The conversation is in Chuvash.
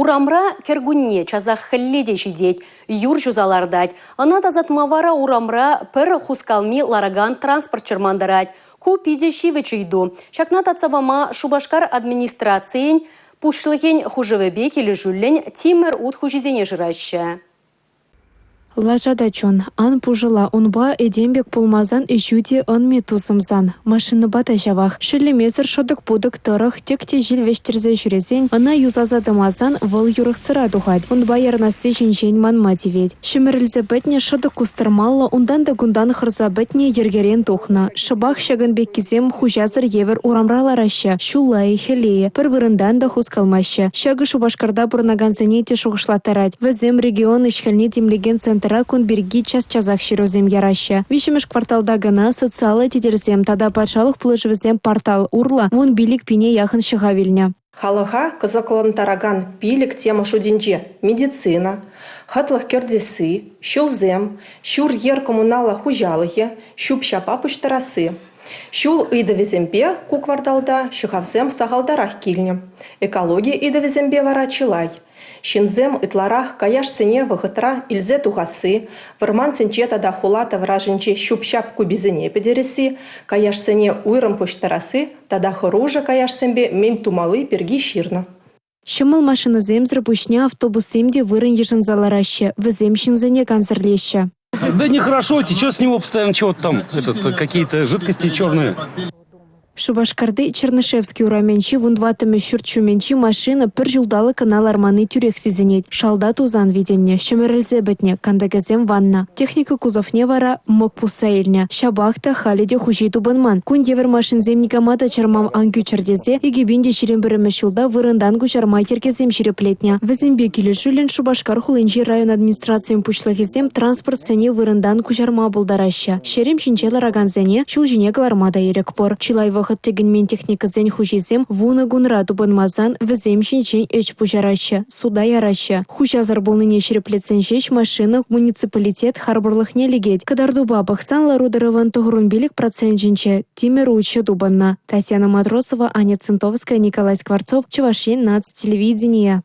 Урамра кӗркунне часах хӗлле те ҫитет, юр ҫуса лартать. Ӑна тасатма вара урамра пӗр хускалми ларакан транспорт чӑрмантарать. Ку питӗ ҫивӗч ыйту. Ҫакна татса пама Шупашкар администрацийӗн пуҫлӑхӗн хушӑвӗпе килӗшӳллӗн тимӗр ут хуҫисене шыраҫҫӗ. Лаша та чун, ан пушӑла унпа этем пек пулмасан ӗҫӳ те ӑнмӗ тусӑмсан. Машинӑпа та ҫавах. Шеллемесӗр шӑтӑк-путӑк тӑрӑх тӗк те ҫил вӗҫтерсе ҫӳресен, ӑна юсаса тӑмасан вӑл юрӑхсӑра тухать. Унпа ярӑнасси ҫинчен манма тивет. Ҫӗмӗрӗлсе пӗтнӗ шӑтӑк кустӑрмаллӑ унтан та кунтан хӑрса пӗтнӗ йӗркерен тухнӑ. Шӑпах ҫакӑн пеккисем хуҫасӑр евӗр урамра лараҫҫӗ, ҫулла-и, хӗлле-и, пӗр вырӑнтан та хускалмаҫҫӗ. Ҫакӑ Шупашкарта пурӑнакансене те шухӑшлаттарать. Вӗсем регион ӗҫ-хӗлне тимлекен центра кун пирки час-часах ҫырусем яраҫҫӗ. Виҫҫӗмӗш кварталта кӑна социаллӑ тетелсем тата патшалӑх пулӑшӑвӗсем портал урлӑ 15 пине яхӑн ҫӑхав илнӗ. Халӑха кӑсӑклантаракан пилӗк тема шутӗнче медицина, хӑтлӑх кӗртесси, ҫулсем, ҫур-йӗр коммуналлӑ хуҫалӑхӗ, ҫӳп-ҫапа пуҫтарасси. Ҫул ыйтӑвӗсемпе ку кварталта ҫӑхавсем сахалтарах килнӗ, экологи ыйтӑвӗсемпе вара чылай. Ҫынсем ытларах каяшсене вӑхӑтра илсе тухасси, вӑрмансенче тата хула таврашӗнчи ҫӳп-ҫап куписене пӗтересси, каяшсене уйрӑм пуҫтарасси тата хӑрушӑ каяшсемпе мӗн тумалли пирки ҫырнӑ. Ҫӑмӑл машинӑсемсӗр пуҫне автобуссем те вырӑн йышӑнса лараҫҫӗ, вӗсем ҫынсене кансӗрлеҫҫӗ. Да нехорошо, течет с него постоянно чего-то там, этот, какие-то жидкости черные. Шупашкарти Чернышевский урамӗнчи 14-мӗш ҫурт ҫумӗнчи машина пӗр ҫулталӑк кӑна ларманни тӳрех сисӗнет. Шалта тусан витӗннӗ, ҫӗмӗрӗлсе пӗтнӗ, кантӑкӗсем ваннӑ. Техника кузовне вара мӑк пусса илнӗ. Ҫапах та халӗ те хуҫи тупӑнман. Кун евӗр машинсем никама та чӑрмав ан кӳччӗр тесе 2021 ҫулта вырӑнтан куҫарма йӗркесем ҫирӗплетнӗ. Вӗсемпе килӗшӳллӗн Шупашкар хулинчи район администрацийӗн пуҫлӑхӗсем транспортсене вырӑнтан куҫарма пултараҫҫӗ. Ҫерем ҫинче ларакансене ҫул ҫине кӑларма та ирӗк пур. Чылай вӑхӑт тӗкӗнмен техникӑсен хуҫисем вунӑ кунра тупӑнмасан вӗсем ҫинчен ӗҫ пуҫараҫҫӗ, суда яраҫҫӗ. Хуҫасӑр пулнине ҫирӗплетсен ҫеҫ машина муниципалитет харпӑрлӑхне лекет. Кӑтартупа пӑхсан лару-тӑрӑвӑн 95 проценчӗнче тимӗр утҫӑ тупӑннӑ. Татьяна Матросова, Аня Центовская, Николай Скворцов, Чӑваш Ен наци телевиденийӗ.